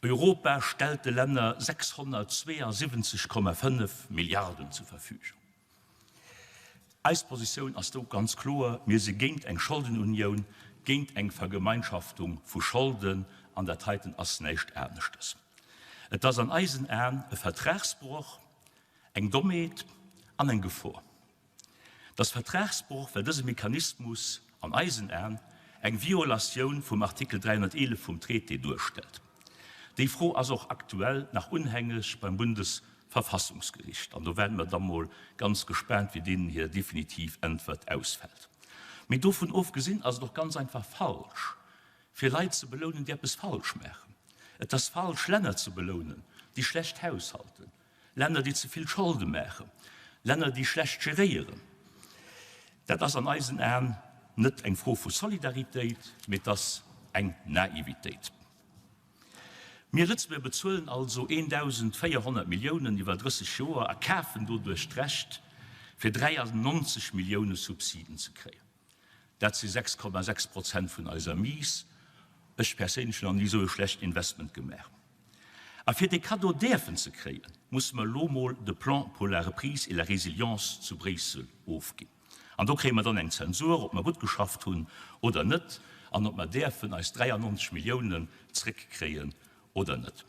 Europa stellt de Länner 672,5 Milliarden zur Verfügung. Eis Positioun ass do ganz kloer, Mir si géint eng Scholdenunioun, géint eng Vergemeinschaftung vu Scholden, an dat heiten ass näischt aneschtes. Et ass an eisen Aen e Vertragsbroch, eng Dommheet an eng Gefor. Et ass Vertragsbroch, well dëse Mechanismus an eisen Aen eng Violatioun vum Artikel 311 vum Traité duerstellt. Déi Fro ass och aktuell nach unhängeg beim Bundesverfassungsgericht an do waarde mer da mol ganz gespaant, wéi deenen hir definitiv Äntwert ausfält. Mee dovun ofgesinn ass et och ganz einfach falsch, fir Leit ze belounen, déi eppes falsch maachen. Et ass falsch, Länner ze belounen, déi schlecht haushalten. Länner, déi ze vill Scholde maachen, Länner, déi schlecht geréieren. Dat ass an eisen Aen net eng Fro vu Solidaritéit, mee et ass eng Naivitéit. Mir Lëtzebuerger bezuelen also 1.400 Milliounen iwwer 30 Joer a kafen doduerch d'Recht, fir 93 Millioune Subsiden ze kréien. Dat si 6,6 Prozent vun eiser Mise. Ech perséinlech hunn nach ni esou e schlechten Investment gemaach. A fir dee Cadeau däerfen ze kréien, musse mer elo mol de Plan pour la reprise et la résilience zu Bréissel ofginn. An do kréie mer dann eng Zensur, ob mer gutt geschafft hunn oder net an ob mer däerfen eis 93 Milliounen zréckkréien oder net.